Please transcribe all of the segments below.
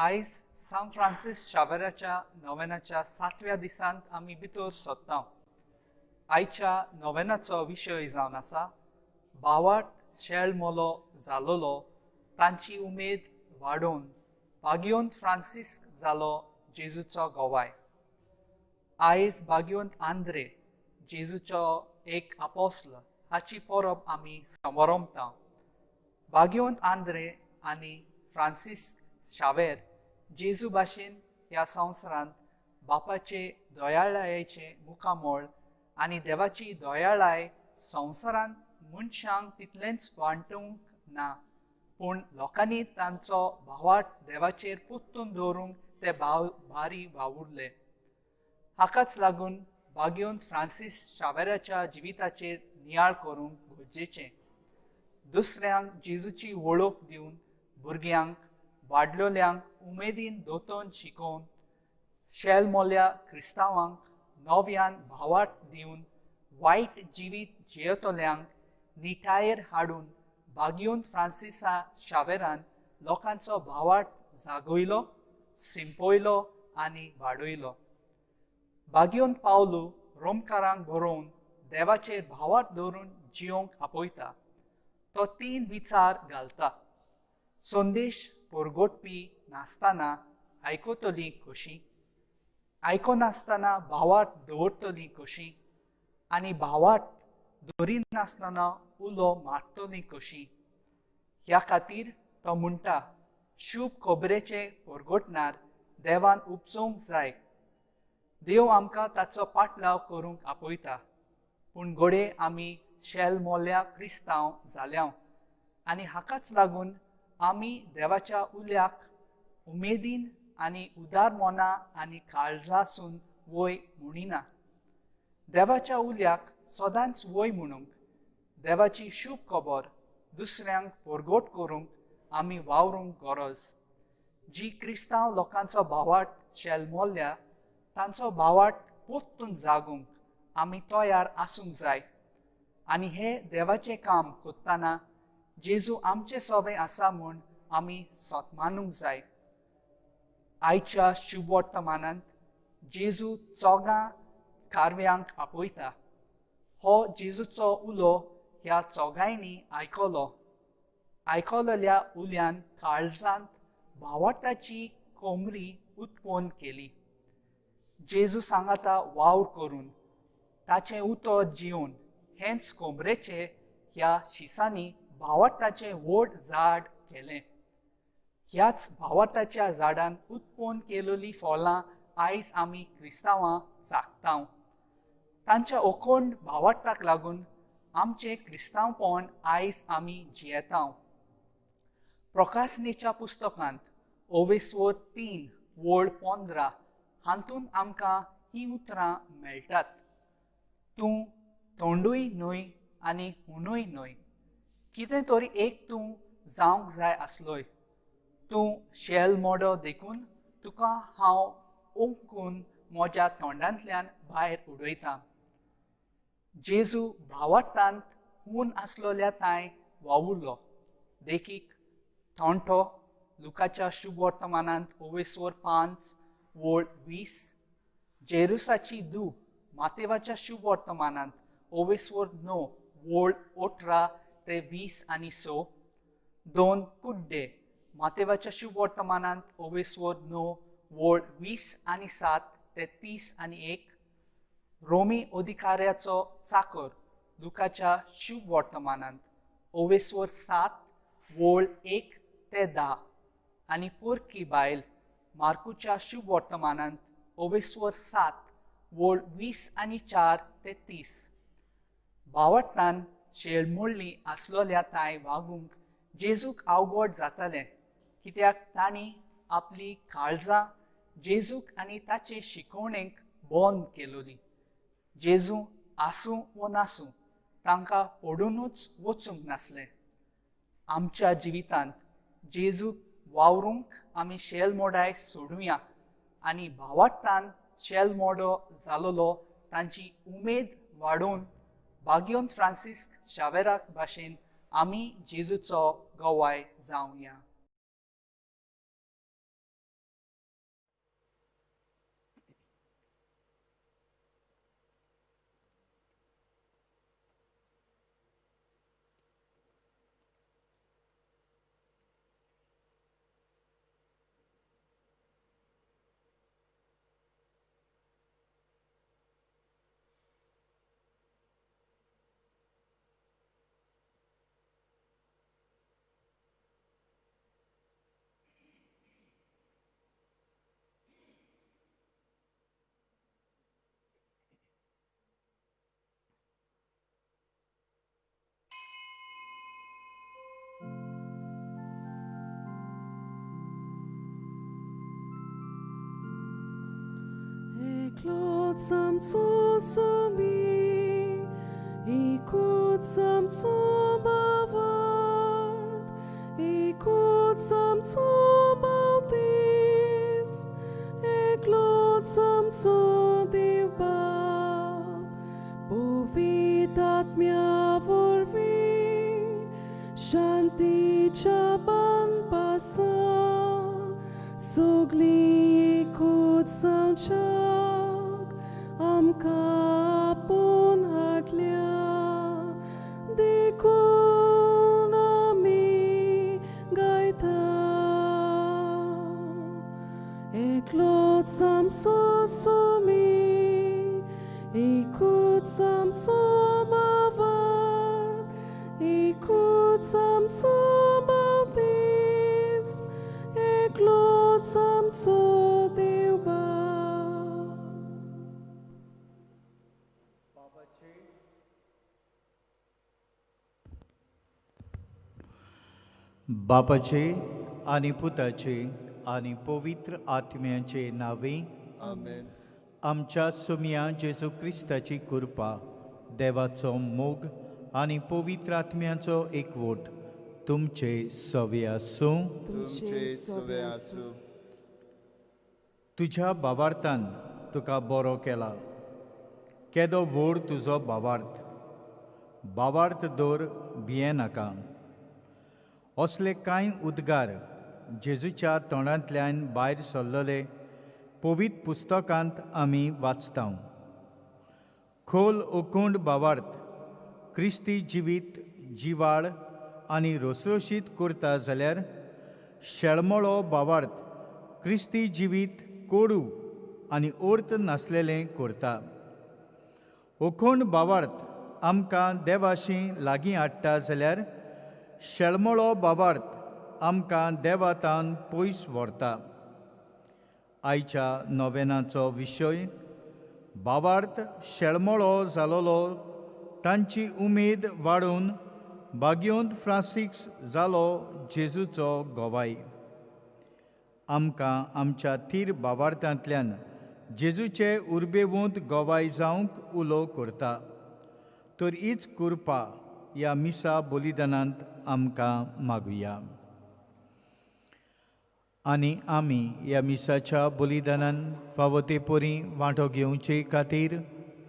आयज सांत फ्रांसीस शावेराच्या नोवेनाच्या सातव्या दिसांत आमी भितर सोदता. आयच्या नोवेनाचो विशय जावन आसा भावाट शेळमोलो जालोलो तांची उमेद वाडोवन भाग्योंत फ्रांसीस्क जालो जेजूचो गवाय. आयज भाग्योंत आंद्रे जेजूचो एक आपोस्ल हाची परब आमी समरमता. भाग्योंत आंद्रे आनी फ्रांसीस शावेर जेजू भाशेन ह्या संवसारांत बापाचे दयाळायेचें मुखामळ आनी देवाची दयाळाय संवसारांत मनशांक तितलेंच वांटूंक ना, पूण लोकांनी तांचो भावाट देवाचेर परतून दवरूंक ते भाव भारी वावुरले. हाकाच लागून भाग्योंत फ्रांसीस शावेराच्या जिविताचेर नियाळ करूंक गरजेचें. दुसऱ्यांक जेजूची वळख दिवन भुरग्यांक वाडलोल्यांक उमेदीन दोतोन शिकोवन शेलमोल्या क्रिस्तांवांक नव्यान भावाट दिवन वायट जिवीत जियेतल्यांक निटायेर हाडून भाग्योंत फ्रांसिसा शावेरान लोकांचो भावाट जागयलो, सिंपयलो आनी वाडयलो. भाग्योंत पावलू रोमकारांक बरोवन देवाचेर भावाट दवरून जियोंक आपयता. तो तीन विचार घालता. संदेश परगटपी नासतना आयकतली कशी, आयकनासतना भावाट दवरतली कशी आनी भावाट दवरिनासतना उलो मारतली कशी. ह्या खातीर तो म्हणटा, शूभ खबरेचें परगटणार देवान उपजोवंक जाय. देव आमकां ताचो पाटलाव करूंक आपयता, पूण घडये आमी शेलमोल्या क्रिस्तांव जाल्या आनी हाकाच लागून आमी देवाच्या उल्याक उमेदीन आनी उदार मना आनी काळजासून वय म्हणिना. देवाच्या उल्याक सदांच वय म्हणूंक, देवाची शूभ खबर दुसऱ्यांक परगट करूंक आमी वावरूंक गरज. जी क्रिस्तांव लोकांचो भावाट शेलमोल्या तांचो भावाट परतून जागूंक आमी तयार आसूंक जाय. आनी हें देवाचें काम करतना जेजू आमचे सोबें आसा म्हूण आमी सतमानूंक जाय. आयच्या शुभवर्तमानांत जेजू चोगां कारव्यांक आपयता. हो जेजूचो उलो ह्या चोगांयनी आयकलो. आयकलेल्या उल्यान काळजांत भावार्ताची कोमरी उत्पन्न केली. जेजू सांगाता वावर करून ताचें उतर जिवन हेंच कोमरेचें ह्या शिसांनी भावार्ताचें व्हड झाड केलें. ह्याच भावार्ताच्या झाडान उत्पन्न केलेलीं फळां आयज आमी क्रिस्तांवां चाखता. तांच्या अखंड भावार्ताक लागून आमचें क्रिस्तांवपण आयज आमी जियेता. प्रकासनेच्या पुस्तकांत ओवेस्वर 3:15 हातूंत आमकां हीं उतरां मेळटात. तूं तोंडूय न्हय आनी हुनूय न्हय, कितें तरी एक तूं जावंक जाय आसलोय. तूं शेल मोडो देखून तुका हांव ओंकून म्हज्या तोंडांतल्यान भायर उडयतां. जेजू भावार्तांत हून आसलोल्या तांय वावुरलो. देखीक तोंटो लुकाच्या शुभवर्तमानांत ओवेस्वर 5:20, जेरुसाची दू मातेवाच्या शुभवर्तमानांत ओवेस्वर 9:18 ते 20 आनी 6, 2 कुड्डे मातेवाच्या शुभवर्तमानांत ओवेस्वर 9:20 आनी 7 ते 30 आनी 1, रोमी अधिकाऱ्याचो चाकर लुकाच्या शुभवर्तमानांत ओवेस्वर 7:1 ते 10 आनी पोरकी बायल मार्कूच्या शुभवर्तमानांत ओवेस्वर 7:20 आनी 4 ते 30. भावार्तान शेळमोडली आसलोल्या तांय वागूंक जेजूक अवघड जातालें, कित्याक तांणी आपली काळजां जेजूक आनी ताचे शिकवणेक बंद केलोली. जेजू आसूं वो नासूं तांकां पडुनूच वचूंक नासलें. आमच्या जिवितांत जेजूक वावरूंक आमी शेलमोडाय सोडुया आनी भावार्तान शेलमोडो जालोलो तांची उमेद वाडोवन भाग्योंत फ्रांसीस्क शावेराक भाशेन आमी जेजूचो गवाय जावया. एकलोच आमचो स्वामी, एकूच आमचो भावार्थ, एकूच आमचो बाप्तीस्म, एकलोच आमचो देव बाप, पवित्र आत्म्या वरवीं शांतीच्या बांदपासा सगळीं एकूच जावच्याक आमकां आपोवन हाडल्या, देखून आमी गायता. एकलोच आमचो स्वामी, एकूच आमचो भावार्थ, एकूच आमचो बाप्तीस्म, एकलोच आमचो देव बाप. बापाचे आनी पुताचे आनी पवित्र आत्म्याचे नावे आमेन. आमच्या सुमया जेजू क्रिस्ताची कृपा, देवाचो मोग आनी पवित्र आत्म्याचो एकवट तुमचे सवे आसूं. तुमचे सवे आसूं. तुज्या भावार्थान तुका बरो केला, केदो व्हड तुजो भावार्थ. भावार्थ दवर, भियेनाका. असले कांय उद्गार जेजूच्या तोंडांतल्यान भायर सरलेले पवित्र पुस्तकांत आमी वाचता. खोल ओकोंड भावार्थ क्रिस्ती जिवीत जिवाळ आनी रोसरोशीत करता जाल्यार शेळमळो भावार्थ क्रिस्ती जिवीत कोडू आनी अर्थ नासलेलें करता. ओखोंड भावार्थ आमकां देवाशी लागीं हाडटा जाल्यार शेळमळो भावार्थ आमकां देवातान पयस व्हरता. आयच्या नोवेनाचो विशय भावार्थ शेळमळो जालोलो तांची उमेद वाडोवन भाग्योंत फ्रांसिक्स जालो जेजूचो गवाय. आमकां आमच्या थीर भावार्थांतल्यान जेजूचे उर्बेवंत गवाय जावंक उलो करता. तर हीच कृपा ह्या मिसा बलिदानांत आमकां मागुया. आनी आमी ह्या मिसाच्या बलिदानान फावो ते परी वांटो घेवचे खातीर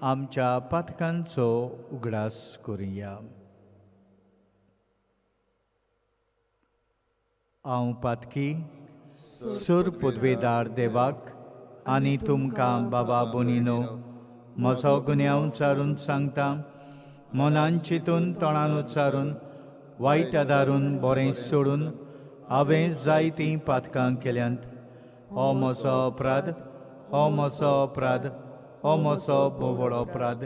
आमच्या पातकांचो उगडास करुया. हांव पातकी सुर पदवेदार देवाक आनी तुमकां बाबा बोनिनो म्हजो गुन्यांव उच्चारून सांगता, मनान चिंतून तोंडान उच्चारून वायट आदारून बरें सोडून हांवें जायतीं पातकां केल्यांत. हो म्हजो अपराध, हो म्हजो अपराध, हो म्हजो बोवळ अपराध.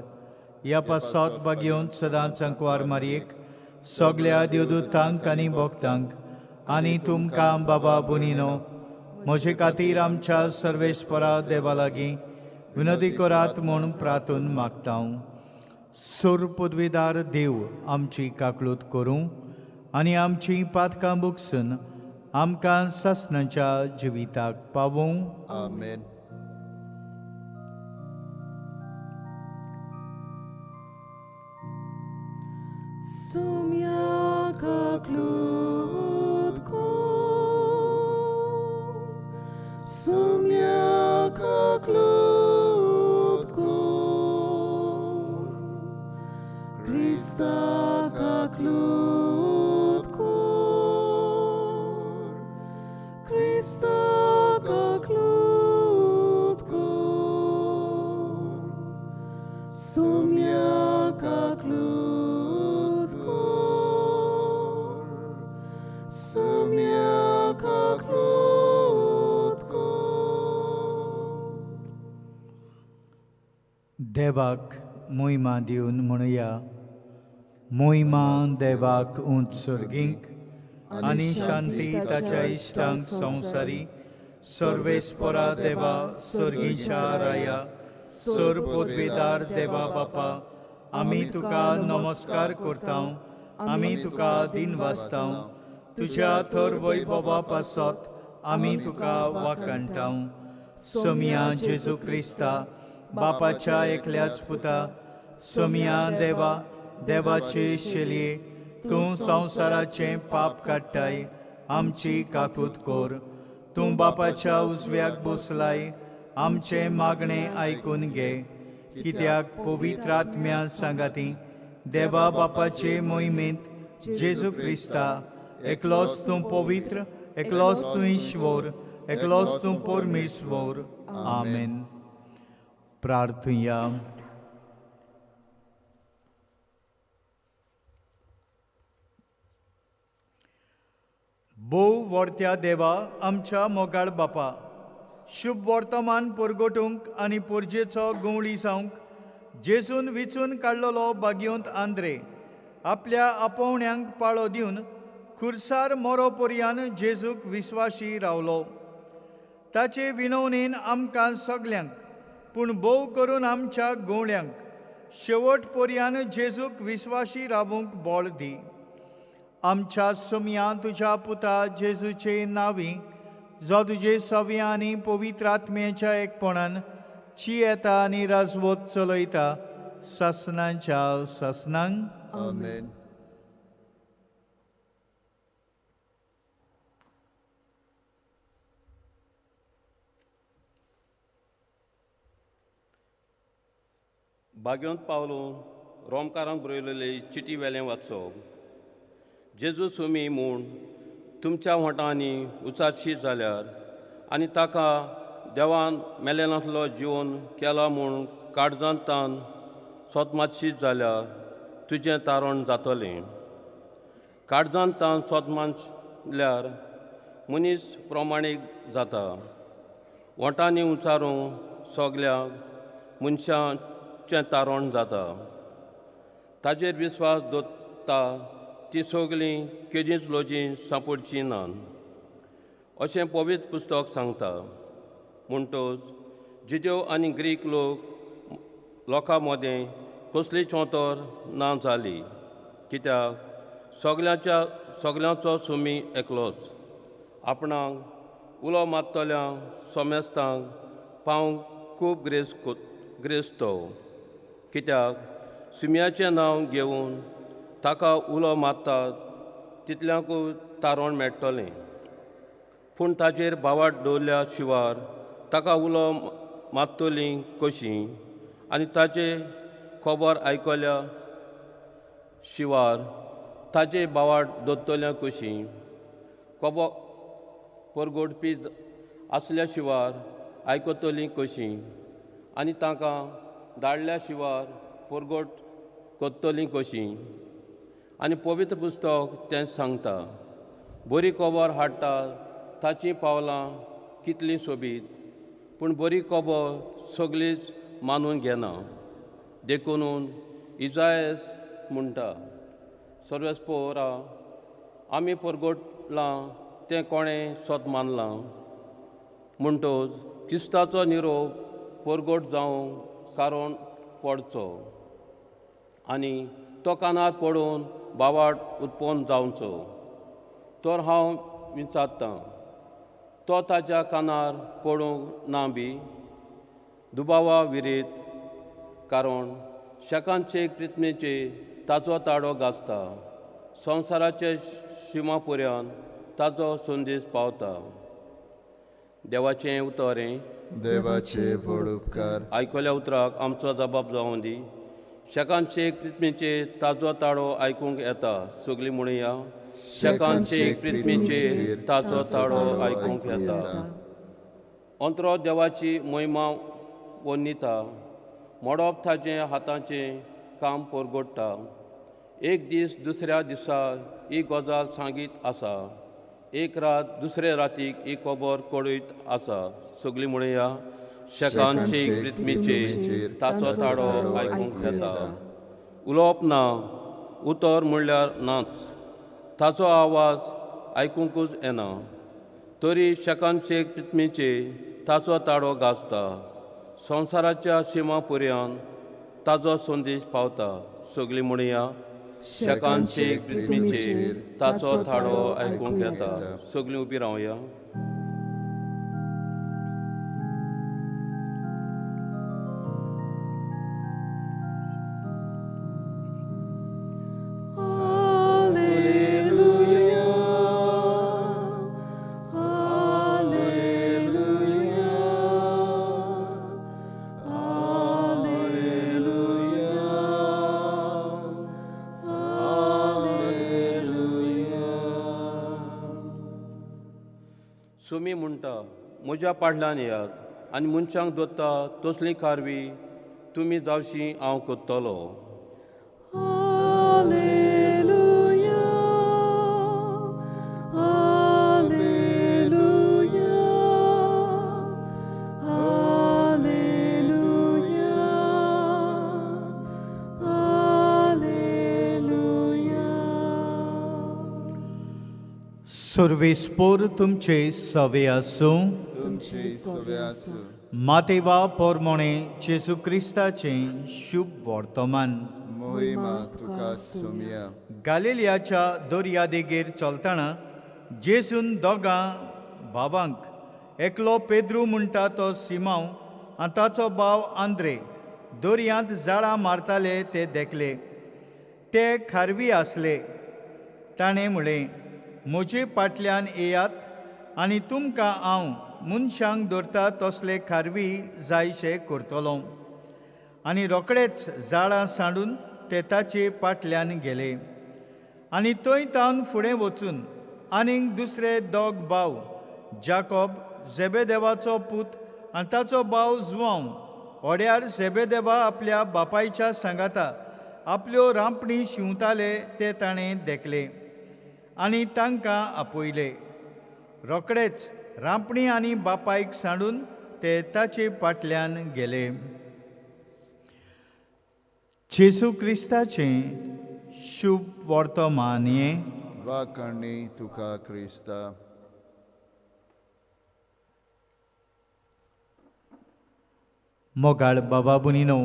ह्या पासत बागेवन सदांच अंकवार मारयेक सगल्या देवदूतांक आनी भक्तांक आनी तुमकां बाबा बोनिनो म्हजे खातीर आमच्या सर्वेस्परा देवा लागीं विनोदी करात म्हूण प्रार्थून मागता. सुर पदवीदार देव आमची काकळूत करूं आनी आमची पातकां बुकसून आमकां सासणाच्या जिविताक पावोवं. आमेन. Sumia kaklut kor, sumia kaklut kor, Krista kaklut kor, Krista kaklut kor, sumia kaklut kor, sumia kaklut kor. देवाक मोहिमा दिवन म्हणुया, मोहिमा देवाक उंच सर्गींक आनी शांती ताच्या इश्टांक संवसारी. सर्वेस्परा देवा सर्गीच्या राया, सर पदवेदार देवा बापा, आमी तुका नमस्कार करता, आमी तुका दिन वाचता. तुज्या थर वैभवा पासत आमी तुका वाखाणटा. सोमया जेजू क्रिस्ता बापाच्या एकल्याच पुता सोमया देवा देवाचे शेलये तूं संवसाराचें पाप काडटाय आमची काकूत कोर। तूं बापाच्या उजव्याक बसलाय आमचें मागणें आयकून घे, कित्याक पवित्र आत्म्या सांगाती देवा बापाचे मोहिमेंत जेजू क्रिस्ता एकलोच तूं पवित्र, एकलोच तूं ईश्वर, एकलोच तूं परमेश्वर। आमेन। प्रार्थुया। भोव वर्त्या देवा आमच्या मोगाळ बापा, शुभ वर्तमान परगटूंक आनी पोरजेचो गवळी जावंक जेजून विचून काडलेलो बागयोंत आंद्रे आपल्या आपोवण्यांक पाळो दिवन खुर्सार मोरो पर्यान जेजूक विस्वाशी रावलो। ताचे विनवणेन आमकां सगल्यांक पूण भोव करून आमच्या गवळ्यांक शेवट पर्यान जेजूक विस्वाशी रावूंक बळ दी। आमच्या सोमया तुज्या पुता जेजूचे नांवी जो तुजे सव्या आनी पवित्र आत्म्याच्या एकपणान ची येता आनी राजवत चलयता सासनाच्या सासनांक। आमेन। बाग्योंत पावलो रोमकारांक बरयलेले चिटी वेलें वाचो। जेजू सुमी म्हूण तुमच्या वोंटांनी उचाशी जाल्यार आनी ताका देवान मेलेनातलो जिवन केला म्हूण काळजांत तान सोतमातशी जाल्यार तुजें तारण जातलें। काळजांत तान सोतमातल्यार मनीस प्रमाणीक जाता। वोंटांनी उचारूंक सगल्या मनशांचें तारण जाता। ताजेर विस्वास दवरता ती सगळीं केदींच लोजीं सांपडचीं ना अशें पवित्र पुस्तक सांगता। म्हणटच जिदेव आनी ग्रीक लोक लोकां मदें कसली चोंतर ना जाली, कित्याक सगल्यांच्या सगल्यांचो सुमी एकलोच। आपणाक उलो मारतल्या सोमेस्तांक पावंक खूब ग्रेस्त, कित्याक सुम्याचें नांव घेवन ताका उलो मारतात तितल्यांकूय तारण मेळटलें। पूण ताचेर भावाट दवरल्या शिवार ताका उलो मारतलीं कशीं आनी ताचे खबर आयकल्या शिवार ताचे भावाट दवरतल्या कशीं, खबर परगोडपी आसल्या शिवार आयकतलीं कशीं आनी तांकां धाडल्या शिवार परगोट करतलीं कशीं। आनी पवित्र पुस्तक तें सांगता, बरी खबर हाडटा ताचीं पावलां कितलीं सोबीत, पूण बरी खबर सगळीच मानून घेना। देखून इजायस म्हणटा, सर्वेस्पोरा आमी परगटलां तें कोणें सोत मानलां। म्हणटच क्रिस्ताचो निरोप परगट जावंक कारण पडचो आनी तो कानार पडून बावाट उत्पन्न जावचो। तर हांव विचारतां, तो ताच्या कानार पडूंक ना बी दुबावा विरीत, कारण शेकांचे कृत्मेचे ताचो ताडो गाजता, संवसाराचे शिमा पर्यंत ताचो संदेश पावता। देवाचें उतर हें। देवाचे व्हड उपकार। आयकल्या उतराक आमचो जबाब जावं दी। शेकांचे कृत्मेचे ताजो ताळो आयकूंक येता। सगळीं म्हणया, शेकांचे कृत्मेचे ताजो ताळो आयकूंक येता। अंतरो देवाची महिमा वर्णिता, मोडप ताचें हाताचें काम परगोडटा। एक दीस दुसऱ्या दिसा ही गजाल सांगीत आसा, एक रात दुसरे रातीक ही खबर कळयत आसा। सगळीं म्हणया, शेकांचे कृत्मेचे ताचो ताळो आयकूंक येता। उलोवप ना, उतर म्हणल्यार नाच, ताचो आवाज आयकुंकूच येना, तरी शेकांचे कृत्मेचे ताचो ताळो गाजता, संवसाराच्या शिमा पर्यंत ताचो संदेश पावता। सगळीं म्हणया, शेकांचे कृत्मेचे ताचो ताळो आयकूंक येता। सगळीं उबी रावया। सुमी म्हणटा, म्हज्या पाडल्यान येयात आनी मनशांक दोता तसली कारवी तुमी जावशी हांव करतलो. Alleluia, Alleluia, Alleluia, Alleluia. सुर्वेस्पोर तुमचे सवे आसूं. तुमचे सवे आसूं. मातेवा पोरमोणे जेजू क्रिस्ताचें शुभ वर्तमान. मोहिमा तुका सोमया. गालिलियाच्या दर्या देगेर चलतना जेजून दोगां भावांक, एकलो पेद्रू म्हणटा तो सिमांव आनी ताचो भाव आंद्रे, दर्यांत जाळां मारताले ते देखले. ते खारवी आसले. ताणें म्हळें, म्हजे फाटल्यान येयात आनी तुमकां हांव मनशांक धरता तसले खारवी जायशे करतलो. आनी रोखडेच जाळां सांडून ते ताचे फाटल्यान गेले. आनी थंय तावन फुडें वचून आनीक दुसरे दोग भाव, जाकोब झेबेदेवाचो पूत आनी ताचो भाव जुवांव, होड्यार झेबेदेवा आपल्या बापायच्या सांगाता आपल्यो रांपणी शिंवताले ते ताणें देखले आनी तांकां आपयले. रोखडेच रांपणी आनी बापायक सांडून ते ताचे फाटल्यान गेले. जेजू क्रिस्ताचें शुभ वर्तमान हें. वाखाणी तुका क्रिस्ता. मोगाळ बाबा बुनिनो,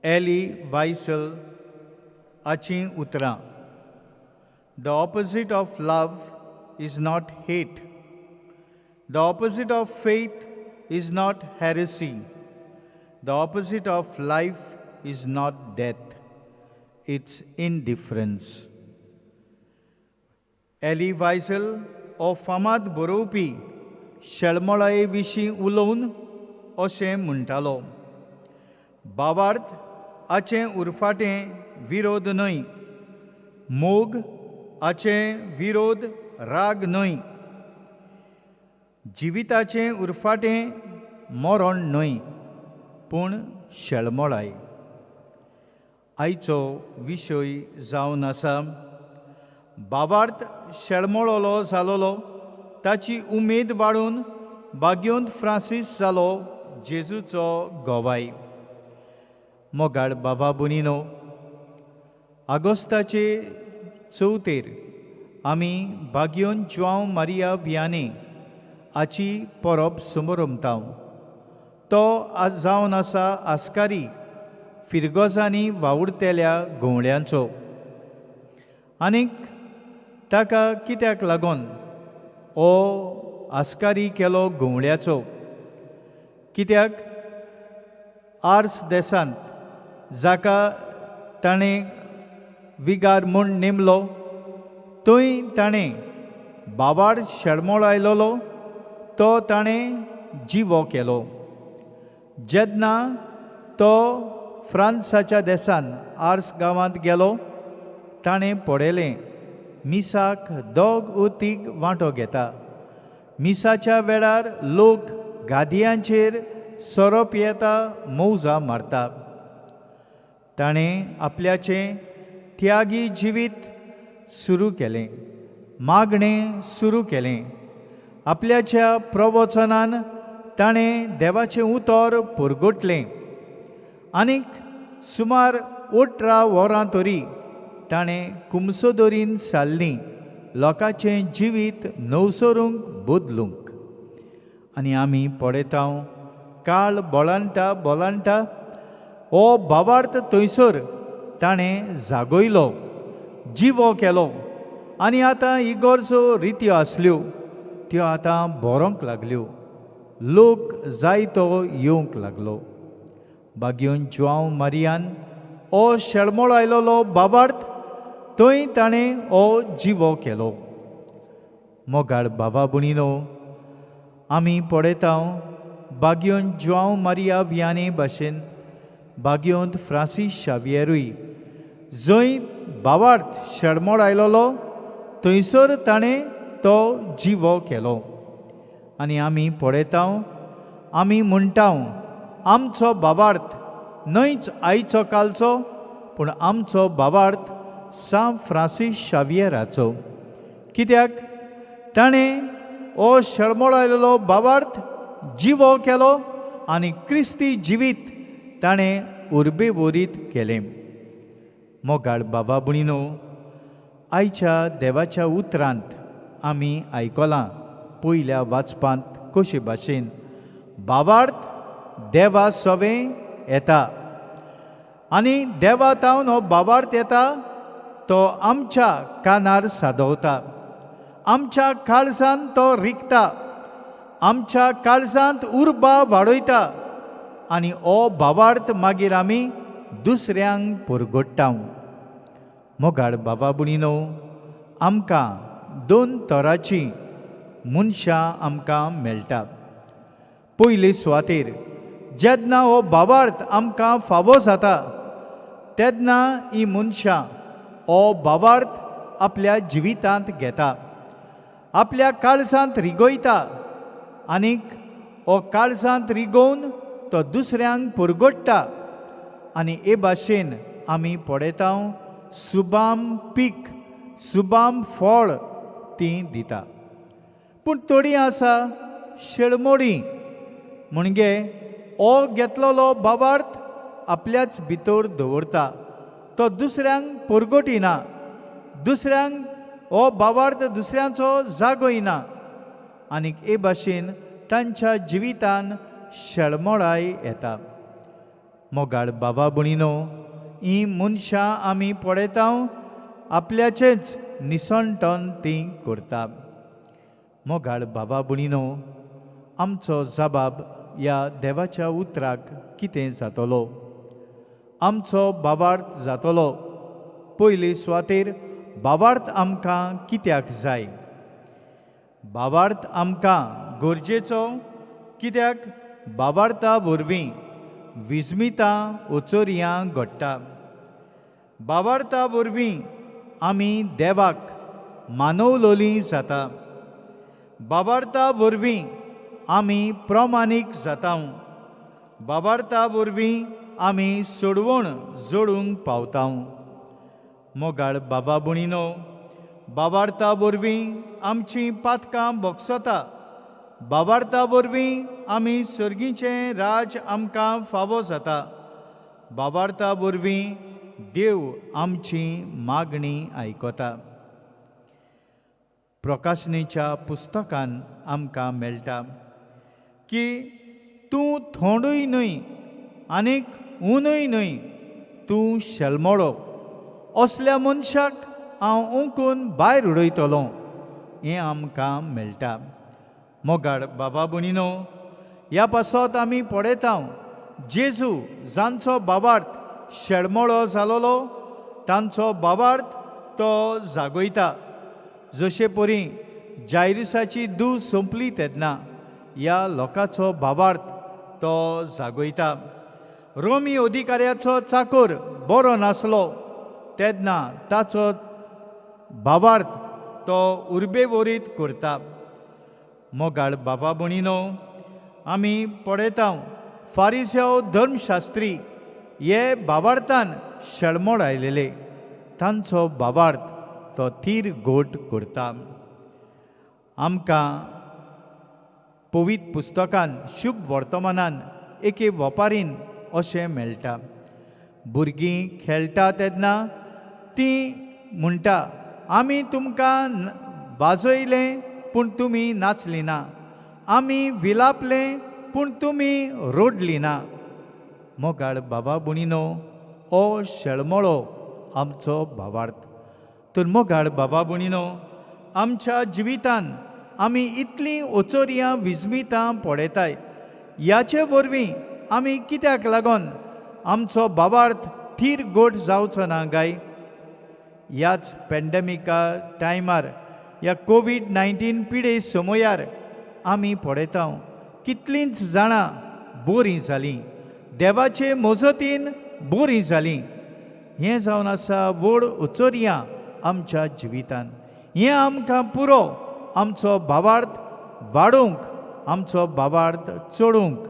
एली वायसल हाचीं उतरां. The opposite of love is not hate. The opposite of faith is not heresy. The opposite of life is not death. It's indifference. Elie Wiesel हो फामाद बरोवपी शेळमळाये विशीं उलोवन अशें म्हणटालो, बावार्थ हाचें उरफाटें विरोध न्हय, मोग हाचें विरोध राग न्हय, जिविताचें उरफाटें मरण न्हय, पूण शेळमळाय. आयचो विशय जावन आसा बावार्थ शेळमळोलो जालोलो ताची उमेद वाडून बाग्योंत फ्रांसीस जालो जेजूचो गोवाय. मोगाळ बाबा बुनिनो, आगोस्ताचे चवथेर आमी बाग्योन जुआंव मारिया वियाने हाची परब समरमता. तो आज जावन आसा आस्कारी फिरगोजांनी वावुरतेल्या गवळ्यांचो. आनीक ताका कित्याक लागून हो आस्कारी केलो गवळ्याचो? कित्याक आर्स देसांत जाका ताणें विगार म्हूण नेमलो थंय ताणें बावार शेळमोळ आयलोलो तो ताणें जिवो केलो. जेन्ना तो फ्रांसाच्या देसान आर्स गांवांत गेलो ताणें पळयलें मिसाक दोग तीग वांटो घेता. मिसाच्या वेळार लोक गादयांचेर सोरो पियेता, मौजा मारता. ताणें आपल्याचें त्यागी जिवीत सुरू केलें, मागणें सुरू केलें. आपल्याच्या प्रवचनान ताणें देवाचें उतर पुरगोटलें आनीक सुमार 18 वरां तरी ताणें कुमसोदोरीन साल्लीं लोकांचें जिवीत नवसरूंक बदलूंक. आनी आमी पळयता काळ बोलांटा बोलांटा हो भावार्थ थंयसर ताणें जागयलो, जिवो केलो. आनी आतां इगोर्जो रित्यो आसल्यो त्यो आतां बरोवंक लागल्यो, लोक जायतो येवंक लागलो. बाग्योन जुआंव मारियान हो शेळमोळ आयलोलो बाबार्थ थंय ताणें हो जिवो केलो. मोगाळ बाबा बुणिनो, आमी पळयता बाग्योन जुआंव मारिया वियाने भाशेन बाग्योंत फ्रांसीस शावियरूय जंय बावार्थ शेळमोळ आयलोलो थंयसर ताणें तो जिवो केलो. आनी आमी पळयता, आमी म्हणटा, आमचो भावार्थ न्हयच आयचो कालचो, पूण आमचो भावार्थ सांत फ्रांसीस शावियराचो. कित्याक ताणें हो शेळमोळायलेलो भावार्थ जिवो केलो आनी क्रिस्ती जिवीत ताणें उर्बेवरीत केलें. मोगाळ बाबा भयणीनो, आयच्या देवाच्या उतरांत आमी आयकलां पयल्या वाचपांत कशे भाशेन भावार्थ देवा सवें येता आनी देवा तावन हो भावार्थ येता, तो आमच्या कानार सादवता, आमच्या काळजान तो रिगता, आमच्या काळजांत उर्बा वाडयता आनी हो भावार्थ मागीर आमी दुसऱ्यांक पुरगोडटा. मोगाळ बाबा भयणीनो, आमकां दोन तरांची मनशां आमकां मेळटा. पयले सुवातेर जेन्ना हो भावार्थ आमकां फावो जाता तेन्ना ही मनशां हो भावार्थ आपल्या जिवितांत घेता, आपल्या काळजांत रिगयता आनीक हो काळजांत रिगोवन तो दुसऱ्यांक पुरगोडटा. आनी हे भाशेन आमी पळयता सुबाम पीक, सुबाम फळ ती दिता. पूण थोडीं आसा शेळमोडी, म्हणजे हो घेतलेलो भावार्थ आपल्याच भितर दवरता, तो दुसऱ्यांक पुरगोटिना, दुसऱ्यांक हो भावार्थ दुसऱ्यांचो जागयना आनीक हे भाशेन तांच्या जिवितान शेळमोळाय येता. मोगाळ बाबा भयणीनो, ही मनशां आमी पळयता आपल्याचेंच निसणटन ती करता. मोगाळ बाबा भयणीनो, आमचो जबाब ह्या देवाच्या उतराक कितें जातलो? आमचो भावार्थ जातलो. पयले सुवातेर भावार्थ आमकां कित्याक जाय? भावार्थ आमकां गरजेचो कित्याक भावार्था वरवीं विस्मितां ओचोरयां घडटा. भावार्था वरवीं आमी देवाक मानवलोली जाता. भावार्था वरवीं आमी प्रमाणीक जाता. भावार्था वरवीं आमी सोडवण जोडूंक पावता. मोगाळ बाबा भयणीनो, भावार्था वरवीं आमचीं पातकां भोगसता. भावार्था वरवीं आमी सर्गीचें राज आमकां फावो जाता. भावार्था वरवीं देव आमची मागणी आयकता. प्रकाशनेच्या पुस्तकान आमकां मेळटा की तूं थोंडूय न्हय आनीक उनूय न्हय, तूं शेलमोळो. असल्या मनशाक हांव ओंकून भायर उडयतलो, हें आमकां मेळटा. मोगाळ बाबा भयणीनो, ह्या पासत आमी पळयता जेजू जांचो भावार्थ शेळमोळो जालोलो तांचो भावार्थ तो जागयता. जशे परी जायरुसाची दू सोंपली तेन्ना ह्या लोकांचो भावार्थ तो जागयता. रोमी अधिकाऱ्याचो चाकोर बरो नासलो तेन्ना ताचो भावार्थ तो उर्बेवरीत करता. मोगाळ बाबा भयणीनो, आमी पळयता फारिसेव धर्मशास्त्री हे भावार्थान शेळमोड आयलेले, तांचो भावार्थ तो थीर गोट करता. आमकां पवित्र पुस्तकान शुभ वर्तमानान एके वपारीन अशें मेळटा. भुरगीं खेळटा तेन्ना तीं म्हणटा, आमी तुमकां वाजयलें पूण तुमी नाचली ना, आमी विलापलें पूण तुमी रोडली ना. मोगाळ बाबा भयणीनो, हो शेळमोळो आमचो भावार्थ. तर मोगाळ बाबा भयणीनो, आमच्या जिवितान आमी इतलीं ओचोरयां विस्मितां पळयताय, ह्याचे वरवीं आमी कित्याक लागून आमचो भावार्थ थीर गोट जावचो ना गाय? ह्याच पेंडमिका टायमार, ह्या कोवीड-19 पिडे समयार आमी पळयता कितलींच जाणां बोरीं जालीं, देवाचे मजतीन बोरीं जालीं. हें जावन आसा व्हड उचोरयां आमच्या जिवितान. हें आमकां पुरो आमचो भावार्थ वाडोवंक, आमचो भावार्थ चडोवंक।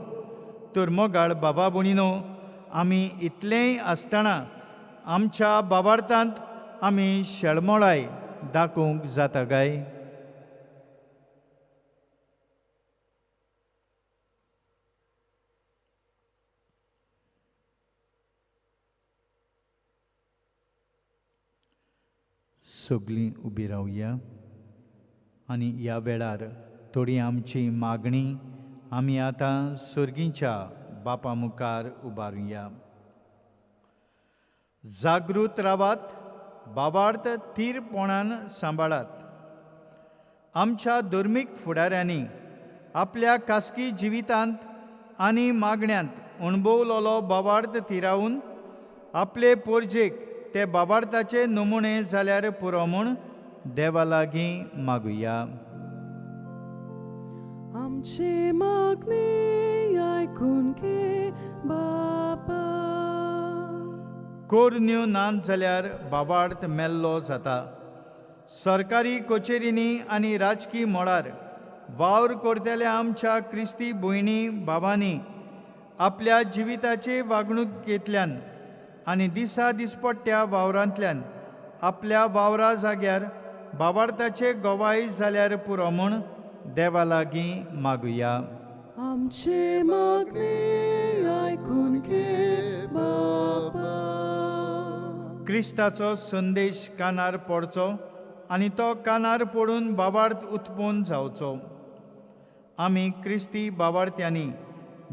तर मोगाळ बाबा भयणीनो, आमी इतलेंय आसतना आमच्या भावार्थांत आमी शेळमोळाय दाखोवंक जाता काय? सगळीं उबी रावया आनी ह्या वेळार थोडी आमची मागणी आमी आतां सर्गीच्या बापा मुखार उबारुया। जागृत रावात, भावार्थ थीरपणान सांबाळात। आमच्या धर्मीक फुडाऱ्यांनी आपल्या खासगी जिवितांत आनी मागण्यांत अणभवलोलो भावार्थ थिरावन आपले पोरजेक ते भावार्थाचे नमुने जाल्यार पुरो म्हूण देवा लागीं मागुया। आमचे मागणे आयकून घे बापा। कोरन्यो ना जाल्यार भावार्थ मेल्लो जाता। सरकारी कचेरींनी आनी राजकी मळार वावर करतल्या आमच्या क्रिस्ती भयणी भावांनी आपल्या जिविताचे वागणुकेंतल्यान आनी दिसा दिसपट्ट्या वावरांतल्यान आपल्या वावरा जाग्यार भावार्थाचे गवाय जाल्यार पुरो म्हूण देवा लागीं मागुया। आमचे मागणे आयकून घे बापा। क्रिस्ताचो संदेश कानार पडचो आनी तो कानार पडून भावार्थ उत्पन्न जावचो। आमी क्रिस्ती भावार्थ्यांनी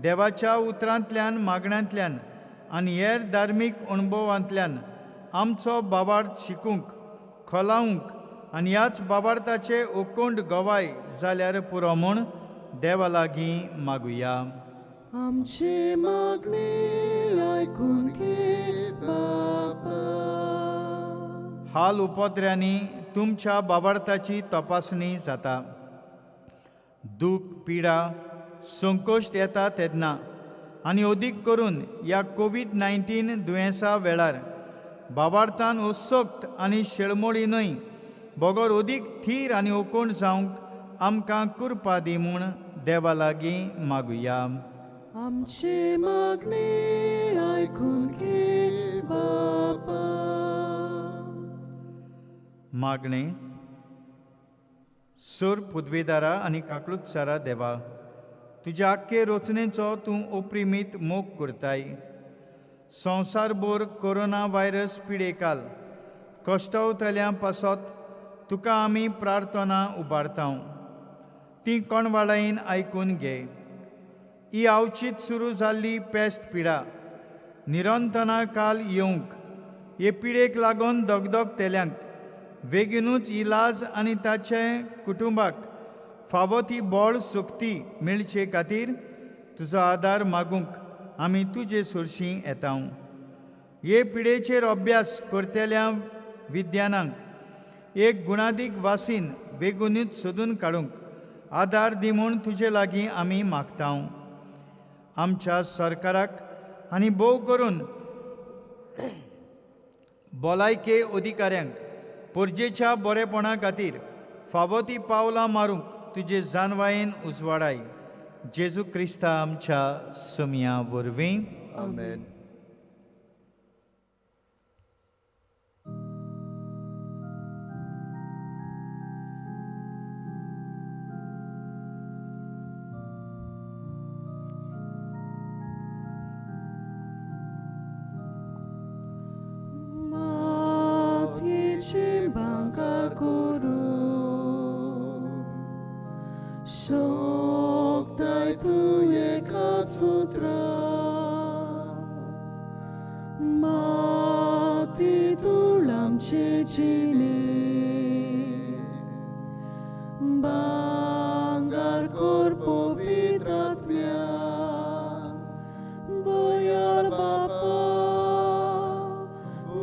देवाच्या उतरांतल्यान, मागण्यांतल्यान आनी हेर धार्मीक अणभवांतल्यान आमचो भावार्थ शिकूंक, खोलावंक आनी ह्याच भावार्थाचे उकोंड गवाय जाल्यार पुरो म्हूण देवा लागीं मागुया। आमचे मागणे आयकून घे बापा। हाल उपद्र्यांनी तुमच्या भावार्थाची तपासणी जाता। दूख, पिडा, संकश्ट येता तेन्ना आनी अदीक करून ह्या कोवीड-19 दुयेंसा वेळार भावार्थान उत्सक्त आनी शेळमोळी न्हय बगर अदीक थीर आनी ओकोण जावंक आमकां कृपा दी म्हूण देवा लागीं मागुया। आमचे मागणे आयकून घे बापा। मागणे सोर पुदवेदारा आनी काकलुतसारा देवा, तुज्या आख्खे रचनेचो तूं ओप्रिमीत मोग करताय। संवसारभर कोरोना व्हायरस पिडेकाल कश्टवतल्यां पासत तुका आमी प्रार्थना उबारता, ती कोणवाळायेन आयकून घे। ही आवचीत सुरू जाल्ली पेस्त पिडा निरंतना काल येवंक हे पिडेक लागून दगदगतेल्यांक बेगीनूच इलाज आनी ताचे कुटुंबाक फावो ती बळ शक्ती मेळचे खातीर तुजो आदार मागूंक आमी तुजे सरशीं येता। हे पिडेचेर अभ्यास करतल्या विज्ञानांक एक गुणादीक वासीन बेगीनूच सोदून काडूंक आदार दी म्हूण तुजे लागीं आमी मागता। आमच्या सरकाराक आनी भोव करून भलायके अधिकाऱ्यांक परजेच्या बरेपणा खातीर फावो ती पावलां मारूंक तुजे जानवायेन उजवाडाय। जेजू क्रिस्ता आमच्या सोमया वरवीं आमेन। Şoktay tuye katsutra Mati tulam çeçini Bangar korpo vitratmya Doyal bapa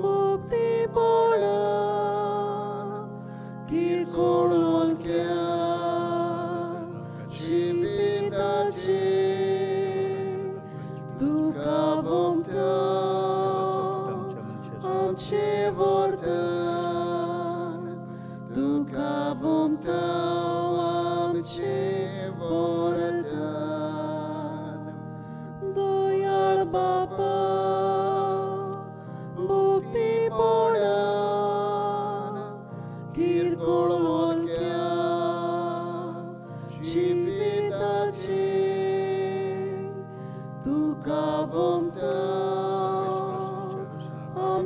Mukti pola Kirkol olkya Duka vomta amche vortan, duka vomta.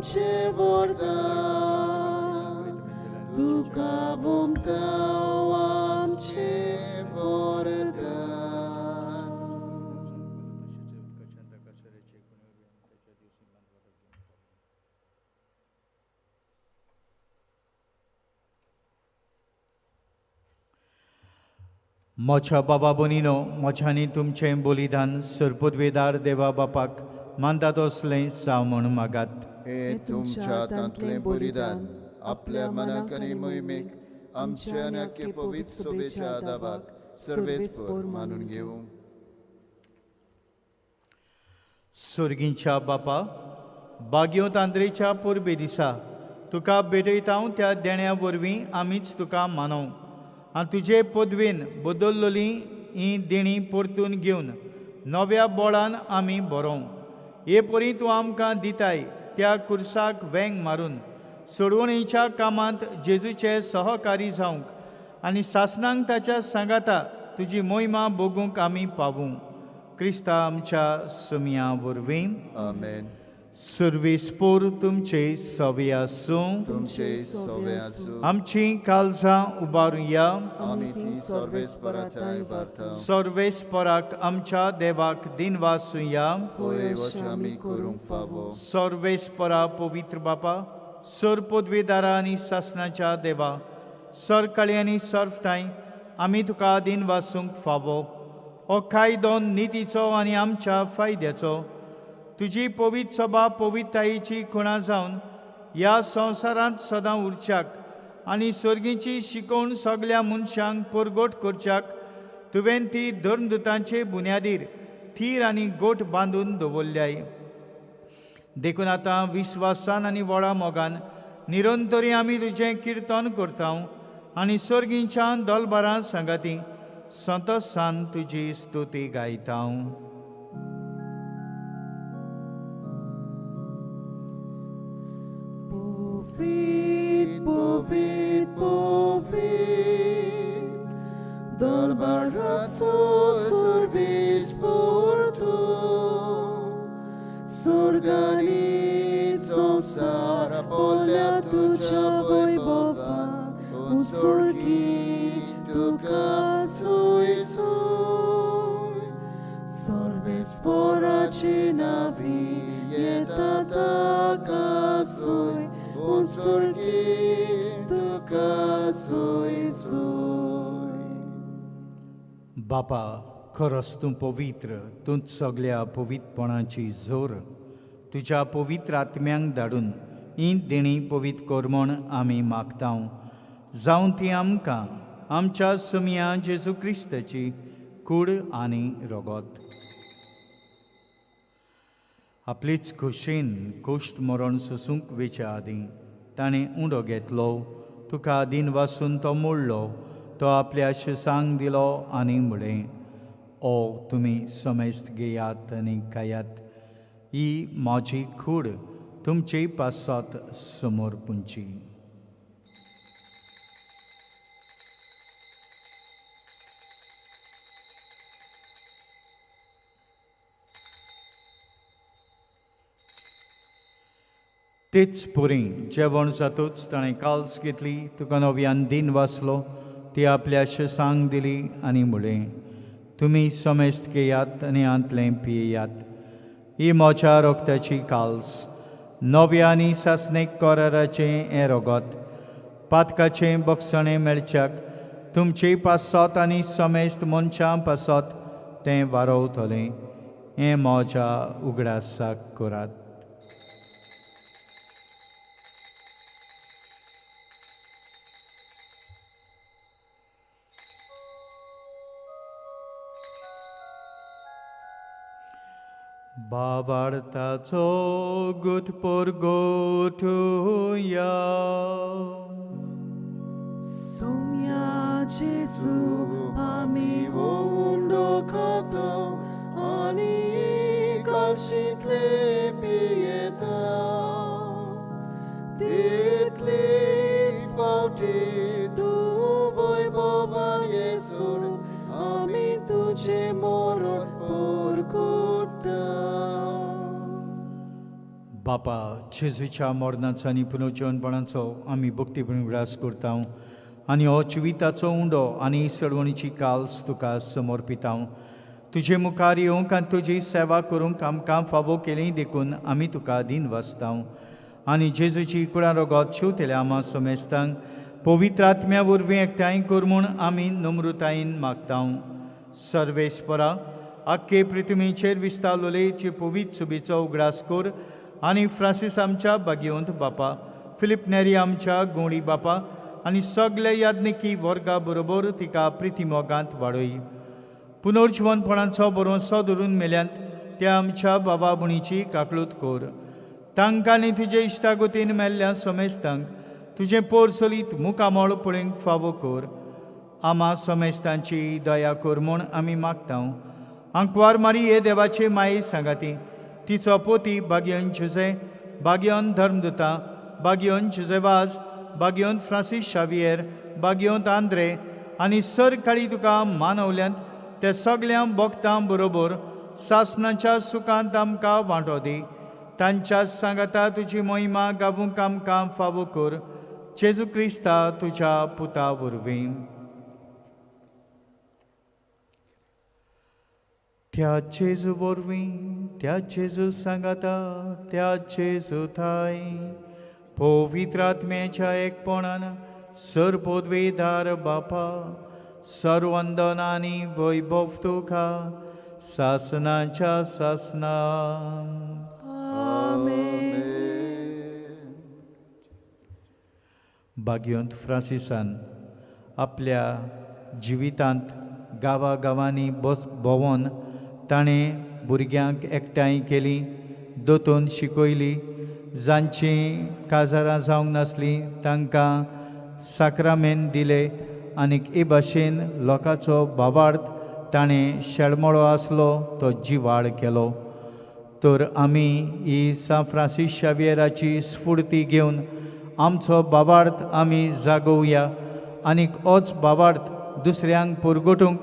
आमचे वरदान तुका भोमताव आमचे वरदान. म्हज्या बाबा बोनीनो म्हज्यांनी तुमचें बलिदान सरपदवेदार देवा बापाक मानता तसलें जावं म्हूण मागात. हे तुमच्या हातांतलें बलिदान आपल्या मनाक आनी मोहिमेक आमच्या आनी आख्खे पवित्र सभेच्या आदाबाक सर्वेस्पर मानून घेवं. सोर्गींच्या बापा बागयोत आंद्रेच्या परबे दिसा तुका भेटयता त्या देण्या वरवीं आमीच तुका मानव आनी तुजे पदवेन बदल्लोली ही देणी परतून घेवन नव्या बोळान आमी बरोवं. हे परी तूं आमकां दिताय त्या कुर्साक वेंग मारून सोडवणीच्या कामांत जेजूचे सहकारी जावंक आनी सासनांक ताच्या सांगाता तुजी मोहिमा भोगूंक आमी पावूं. क्रिस्ता आमच्या सुमया वरवीं. आमेन. सर्वेस्पोर तुमचे सवे आसूं. तुमचे सवे आसूं. आमची काळजां उबारुया. आमी ती सर्वेस्पराच्या उबारता. सर्वेस्पराक आमच्या देवाक दिनवासुया. होय अशें आमी करूंक फावो. सर्वेस्परा पवित्र बापा सर पदवेदारा आनी सासनाच्या देवा सरकाळी आनी सर्फताय आमी तुका दिनवासूंक फावो. हो कायदो नितीचो आनी आमच्या फायद्याचो तुजी पवित्र सभा पवित्रतायेची खुणा जावन ह्या संवसारांत सदां उरच्याक आनी सर्गीची शिकोवण सगल्या मनशांक परगट करच्याक तुवें ती धर्मदुतांचे बुन्यादीर थीर आनी गोठ बांदून दवरल्याय. देखून आतां विस्वासान आनी व्हडा मोगान निरंतरी आमी तुजें किर्तन करता आनी सर्गींच्या दलबारां सांगाती संतोसान तुजी स्तुती गायता. Povit, povit, dal barrazo servis porto, s'organizzo sara bollia tuja voi bovan, un sorghito sui sui, sorves poracina vieta casui, un sorghito sui sui. बापा खरोच तूं पवित्र, तूंच सगल्या पवित्रपणाची जोर तुज्या पवित्र आत्म्यांक धाडून ही देणी पवित्र कर म्हूण आमी मागता. जावं ती आमकां आमच्या सुमया जेजू क्रिस्ताची कूड आनी रगत. आपलीच खोशेन कोश्ट मरण सोसूंक वेच्या आदीं ताणें उंडो घेतलो, तुका आदीन वासून तो मोडलो, तो आपल्या शिसांक दिलो आनी म्हळें, ओ तुमी समेस्त घेयात आनी खायात, ही म्हजी कूड तुमचे पासत समोर पुंची. तेच पुरी जेवण जातूच ताणें काल्स घेतली, तुका नव्यान दिन वाचलो, ती आपल्या शिसांक दिली आनी म्हळें, तुमी समेस्त घेयात आनी आंतलें पियेयात, ही म्हज्या रगताची काल्स, नव्या आनी सासणेक कराराचें हें रगत, पातकाचें बक्षणें मेळच्याक तुमचे पासत आनी समेस्त मनशां पासत तें वारोवतलें. हें म्हज्या उगडासाक करात. बाबार्थाचो गुट परगोटुया. Sumya Jesu आमी हो उंडो खातो आनी कालशींतले पियेता, तितलीच फावटी तूं वैभवान येसून आमी तुजें मरण परगुटा. बापा, जेजूच्या मरणाचो आनी पुनर्जीवनपणाचो आमी भक्तीपणी उगडास करता आनी हो जिविताचो उंडो आनी सडवणीची काल्स तुका समर्पिता. तुजे मुखार येवंक आनी तुजी सेवा करूंक आमकां फावो केली देखून आमी तुका दीन वाचता आनी जेजूची कुळां रगत शिंवतल्या आमा समेस्तांक पवित्र आत्म्या वरवीं एकठांय कर म्हूण आमी नम्रतायेन मागता. सर्वेस्परा, आख्खे पृथ्वीचेर विस्तारलोले पवित्र सुबीचो उगडास कर आनी फ्रांसीस आमच्या बागेवंत बापा, फिलीप नेरी आमच्या गोंडी बापा आनी सगळे याज्ञिकी वर्गा बरोबर तिका प्रितीमोगांत वाडय. पुनर्जिवनपणाचो भरोसो धरून मेल्यांत त्या आमच्या बाबा बुणीची काकळूत कर. तांकां आनी तुजे इश्टागतीन मेल्ल्या समेस्तांक तुजें पोर सोलीत मुखामळ पळोवंक फावो कर. आमा समेस्तांची दया कर म्हूण आमी मागता. आंकवार मारी हे देवाचे माये सांगाती तिचो पोती बागयन जुजे, बागयन धर्मदुता, बागयन जुजेवाज, बागयन फ्रांसीस शावियर, बागयन आंद्रे आनी सरकाळी तुका मानवल्यांत ते सगळ्या भक्तां बरोबर सासनाच्या सुखांत आमकां वांटो दी. तांच्या सांगाता तुजी मोहिमा गावूंक आमकां फावो कर. जेजू क्रिस्ता तुज्या पुता वरवीं. त्या जेजू वरवीं, त्या जेजू सांगाता, त्या जेजू थाय पवित्र आत्म्याच्या एकपणान सर्वपदवेदार बापा, सर्वंदन आनी वैभव तुका सासनाच्या सासना. बागयोंत फ्रांसिसान आपल्या जिवितांत गांवागांवांनी बस भोंवन ताणें भुरग्यांक एकठांय केलीं, दोतोन शिकयली. जांचीं काजारां जावंक नासलीं तांकां साक्रामेन दिले आनीक हे भाशेन लोकांचो भावार्थ ताणें शेळमळो आसलो तो जिवाळ केलो. तर आमी ही सांत फ्रांसीस शावियराची स्फुर्ती घेवन आमचो भावार्थ आमी जागोवया आनीक होच भावार्थ दुसऱ्यांक पुरगोटूंक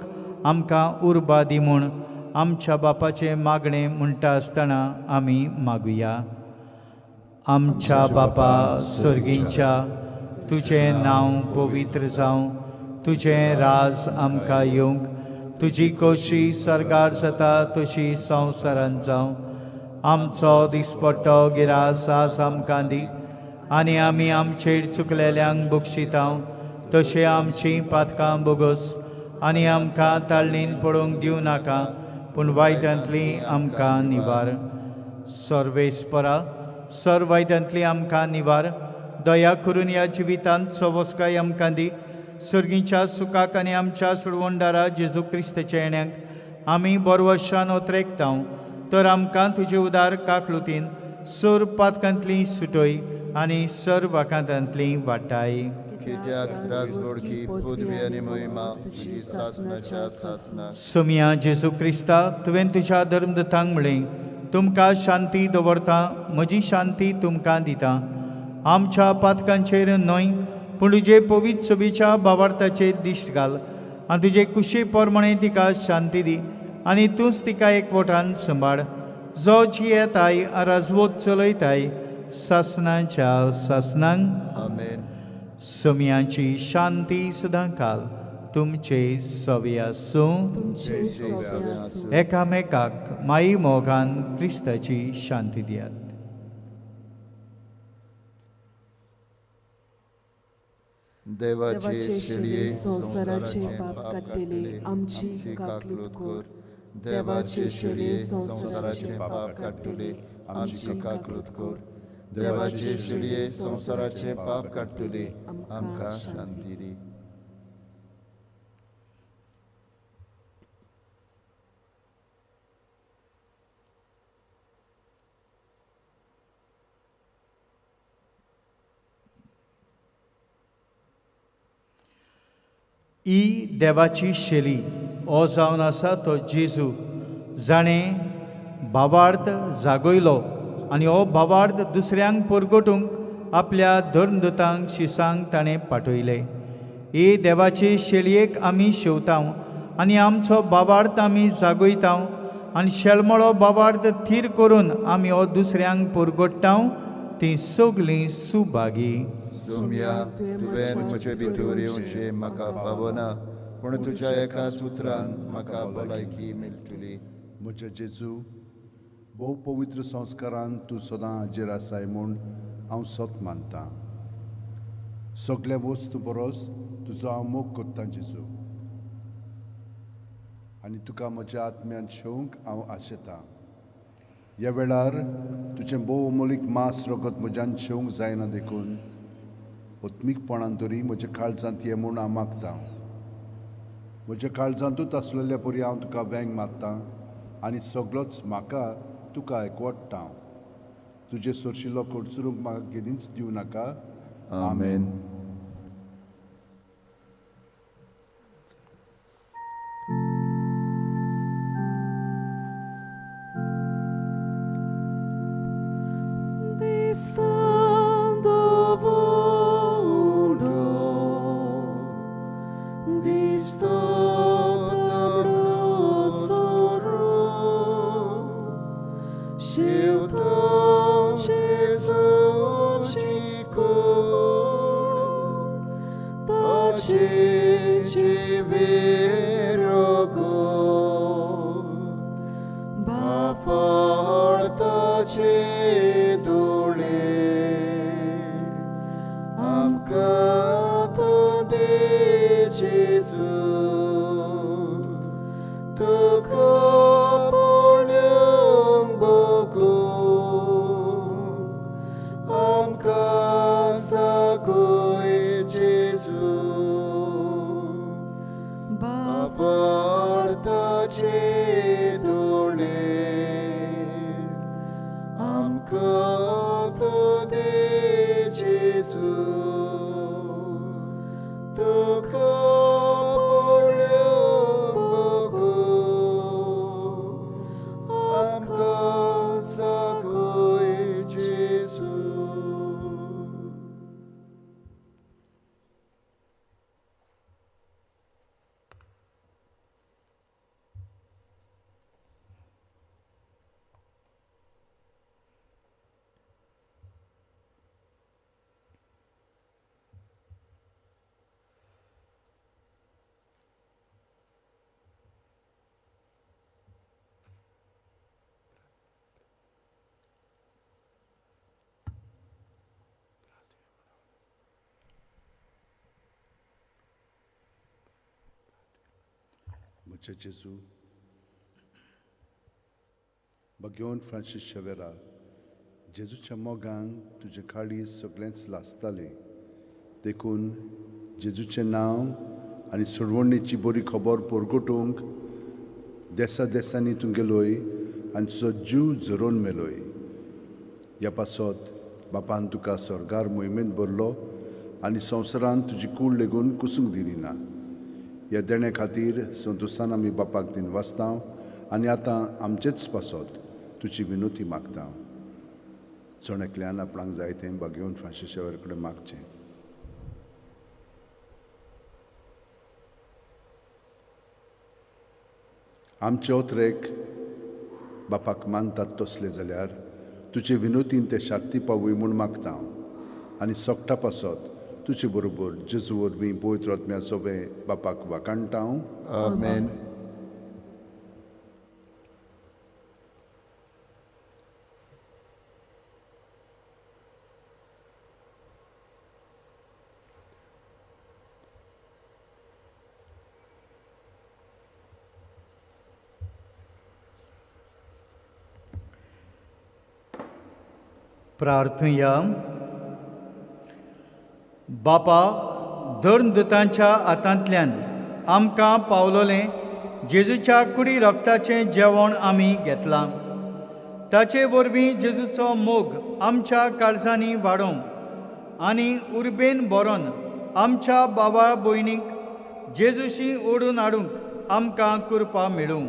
आमकां उर्बा दी म्हूण आमच्या बापाचें मागणें म्हणटा आसतना आमी मागुया. आमच्या बापा सर्गीच्या, तुजें नांव पवित्र जावं, तुजें राज आमकां येवंक, तुजी खोशी सर्गार जाता तशी संवसारांत जावं. आमचो दिसपट्टो गिरास आज आमकां दी आनी आमी आमचेर चुकलेल्यांक बक्षिता तशें आमचीं पातकां बोगस आनी आमकां ताळणीन पडोवंक दिवं नाका, पूण वायटांतली आमकां निवार. सर्वेस्परा, सर वायटांतली आमकां निवार. दया करून ह्या जिवितांत सवस्काय आमकां दी. सर्गीच्या सुखाक आनी आमच्या सोडवणदारा जेजू क्रिस्ताच्या येण्याक आमी बरवशान ओतरेकता. तर आमकां तुजे उदार काकलुतीन सर पातकांतली सुटय आनी सर वाकांतांतली वाटाय. सोमया जेजू क्रिस्ता, तुवें तुज्या धर्मदूतांक म्हणलें, तुमकां शांती दवरता, म्हजी शांती तुमकां दिता. आमच्या पातकांचेर न्हय पूण तुजे पवित्र सभेच्या भावार्थाचेर दिश्ट घाल आनी तुजे कुशी प्रमाणे तिका शांती दी आनी तूंच तिका एकवटान सांबाळ, जो जियेताय राजवत चलयताय सासनाच्या सासनांक. आमेन. सोमयाची शांती सदांकाल तुमचे सवे आसूं. एकामेकाक माई मोगान क्रिस्ताची शांती दियात. देवाचे शेळये संवसाराचे पाप काडटले आमची काकलूत कर. देवाचे शेळये संवसाराचे पाप काडटले आमची काकलूत कर. देवाचे शेळये संवसाराचे पाप काडटले आमकां शांती दी. ही देवाची शेली हो जावन आसा तो जेजू, जाणें भावार्थ जागयलो आनी हो भावार्थ दुसऱ्यांक परगटूंक आपल्या धर्मदूतांक शिसांक ताणें पाठयले. ही देवाचे शेलयेक आमी शेवता आनी आमचो भावार्थ आमी जागयता आनी शेलमळो बावार्थ थीर करून आमी हो दुसऱ्यांक पुरगोट्टाव तीं सगळीं सुभागी. सोम्या, तुवें म्हजे भितर येवचें म्हाका फावना, पूण तुज्या एकाच उतरान म्हाका भलायकी मेळटली. म्हज्या जेजू, भोव पवित्र संस्कारान तूं सदां हाजेर आसाय म्हूण हांव सत मानतां. सगल्या वस्तू परस तुजो हांव मोग करतां जेजू, आनी तुका म्हज्या आत्म्यान शेवंक हांव आशेतां. ह्या वेळार तुजें भोव अमोलीक मांस रगत म्हज्यान शेवंक जायना, देखून आत्मीकपणान तरी म्हज्या काळजांत ये म्हूण हांव मागतां. म्हज्या काळजांतूच आसलेल्या परी हांव तुका वेंग मारतां आनी सगळोच म्हाका तुका एकवटता. तुजें सोरशिल्लो कडसरूंक म्हाका केदींच दिवं नाका. आमेन. म्हज्या जेजू, भगवंत फ्रांसीस शेवेरा, जेजूच्या मोगान तुजें काळीज सगळेंच लासतालें, देखून जेजूचें नांव आनी सोडवणेची बरी खबर परगटूंक देसा देसांनी तूं गेलोय आनी तुजो जीव झरोवन मेलोय. ह्या पासत बापान तुका स्वर्गार मोहिमेंत भरलो आनी संवसारान तुजी कूड लेगून कुसूंक दिली ना. ह्या देण्या खातीर संतोशान आमी बापाक दिन वाचता आनी आतां आमचेच पासत तुजी विनोती मागता. जण एकल्यान आपणाक जाय तें बागेवन फ्रांसीस शेवेरा कडेन मागचें. आमचे ओतरेक बापाक मानतात तसले जाल्यार तुजे विनोतीन ते शांती पावूय म्हूण मागता आनी सोकटा पासत तुजे बरोबर जेजू वरवीं पवित्र आत्म्या सोवे बापाक वाखाणटा. आमेन. प्रार्थुया. बापा, धर्मदूतांच्या हातांतल्यान आमकां पावलोलें जेजूच्या कुडी रक्ताचें जेवण आमी घेतलां, ताचे वरवीं जेजूचो मोग आमच्या काळजांनी वाडोवंक आनी उर्बेन भरोन आमच्या बाबा भयणीक जेजूशी ओडून हाडूंक आमकां कृपा मेळूं.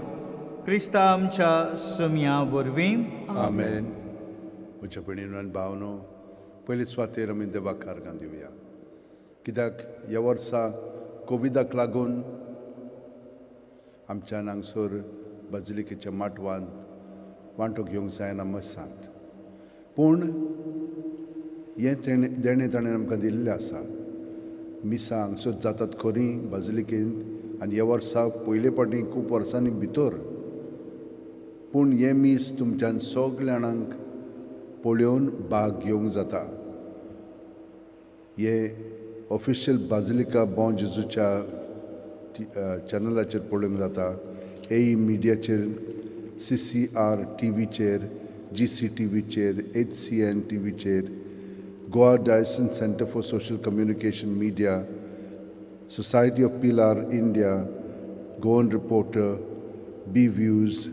क्रिस्ता आमच्या सोम्या वरवीं. आमेन. म्हज्या भयणीनो आनी भावनो, पयले सुवातेर आमी देवाक आर्गां दिवया, कित्याक ह्या वर्सा कोविडाक लागून आमच्यान हांगसर बाजिलिकेच्या माटवांत वांटो घेवंक जायना मसांत, पूण हें तेणें देणें ताणें आमकां दिल्लें आसा. मिसां हांगसर जातात खरी बाजिलिकेंत आनी ह्या वर्सा पयले फावटी खूब वर्सांनी भितर, पूण हें मीस तुमच्यान सगल्या जाणांक पळोवन भाग घेवंक जाता. हें ऑफिशियल बाजिलिका बॉं जेजूच्या चॅनलाचेर पळोवंक जाता, ए मिडियाचेर, CCR T व्हीचेर, GC T व्हीचेर, HCN T व्हीचेर, Goa Diocesan Centre for Social Communication Media, Society of Pilar India, Goan Reporter, B Views,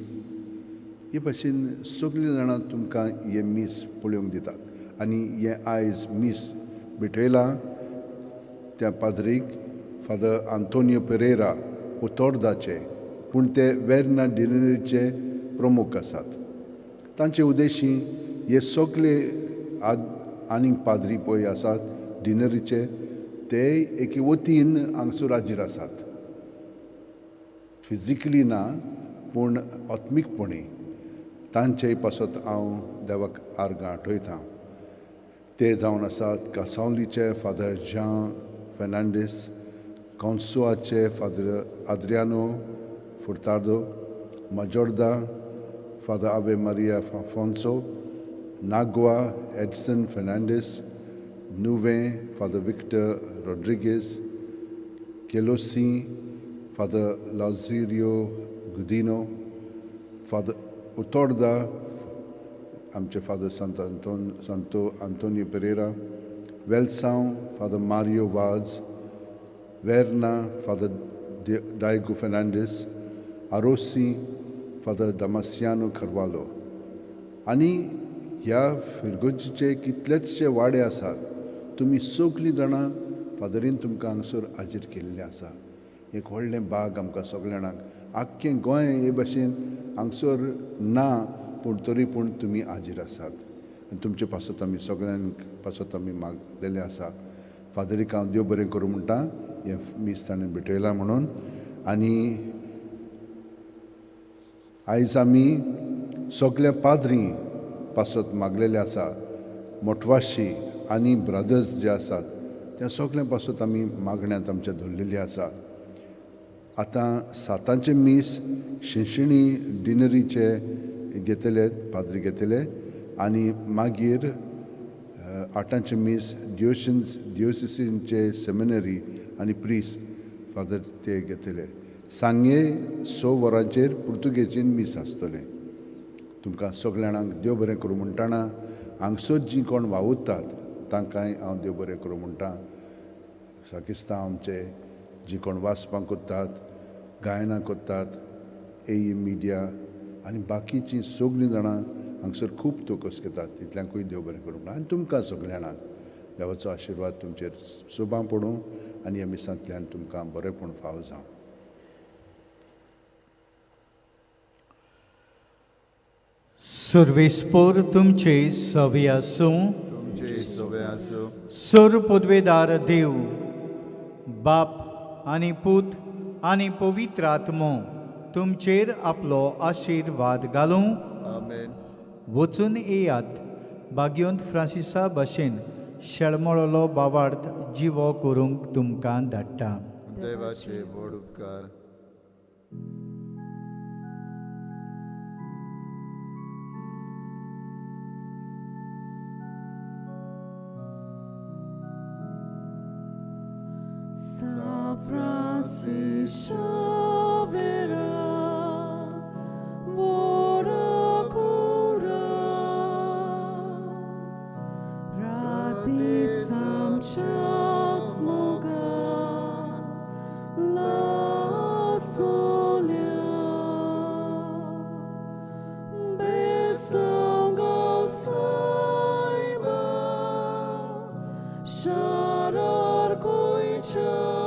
हे भाशेन सगळीं जाणां तुमकां हें मीस पळोवंक दितात. आनी हें आयज मीस भेटयलां त्या पाद्रीक फादर आंतोनियो पेरेरा उतोर्दाचे, पूण ते वेर्ना डिनरीचे प्रमुख आसात. तांचे उद्देशी हे सगळे आनीक पाद्री पळय आसात डिनरीचे, ते एके वतीन हांगसर हाजीर आसात, फिजिकली ना पूण आत्मीकपणी. तांचे पासत हांव देवाक आर्गां आठयतां. ते जावन आसात कासावलीचे फादर जां Fernandes, कॉन्सुआचे Father Adriano Furtado, Majorda Father Ave Maria Afonso, Nagua Edson Fernandes, Nuvem Father Victor Rodrigues, Quelossim Father Lazirio Godinho, Father Utorda आमचे father Santo Antonio Pereira, Velsao Father Mario Vaz, Verna Father Diogo Fernandes, Arossim Father Damasciano Carvalho. आनी ह्या फिरगोजीचे कितलेचशे वाडे आसात, तुमी सगळीं जाणां फादरीन तुमकां हांगसर हाजीर केल्लें आसा. एक व्हडलें बाग आमकां सगल्या जाणांक, आख्खें गोंय हे भाशेन हांगसर ना, पूण तरी पूण तुमी हाजीर आसात आनी तुमचे पासत आमी सगळ्यांक पासत आमी मागलेलें आसा. फादरीक हांव देव बरें करूं म्हणटा, हें मीस ताणें भेटयलां म्हणून. आनी आयज आमी सगल्या पाद्री पासत मागलेले आसा, मोटवाशी आनी ब्रदर्स जे आसात त्या सगल्या पासत आमी मागण्यांत आमच्या धरलेली आसा. आतां सातांचें मीस शिनशिणी डिनरीचे घेतले पाद्री घेतले, आनी मागीर आठांचें मीस डियोसिसींचे सेमिनरी आनी प्रिस्ट फादर ते घेतले. सांगे 6 वरांचेर पुर्तुगेजीन मीस आसतलें. तुमकां सगल्या जाणांक देव बरें करूं म्हणटाना, हांगसर जीं कोण वावुरतात तांकांय हांव देव बरें करूं म्हणटा. साकिस्तांव आमचे जीं कोण वाचपां करतात, गायनां करतात, ए मिडिया आनी बाकीचीं सगळीं जाणां हांगसर खूब तोकस घेतात, तितल्यांकूय देव बरें करूं म्हणटा. आनी तुमकां सगल्या जाणांक देवाचो आशिर्वाद तुमचेर सोबां पडूं आनी ह्या मिसांतल्यान तुमकां बरेंपण फाव जावं. सर्वेस्पोर तुमचे सवे आसूं, सर पदवेदार देव बाप आनी पूत आनी पवित्र आत्मो तुमचेर आपलो आशिर्वाद घालूं. आमेन. वचून येयात, बाग्योंत फ्रांसिसा भशेन शेळमळलो बावार्थ जिवो करूंक तुमकां धाडटा. देवाचे व्हड उपकार. Sharar koi cha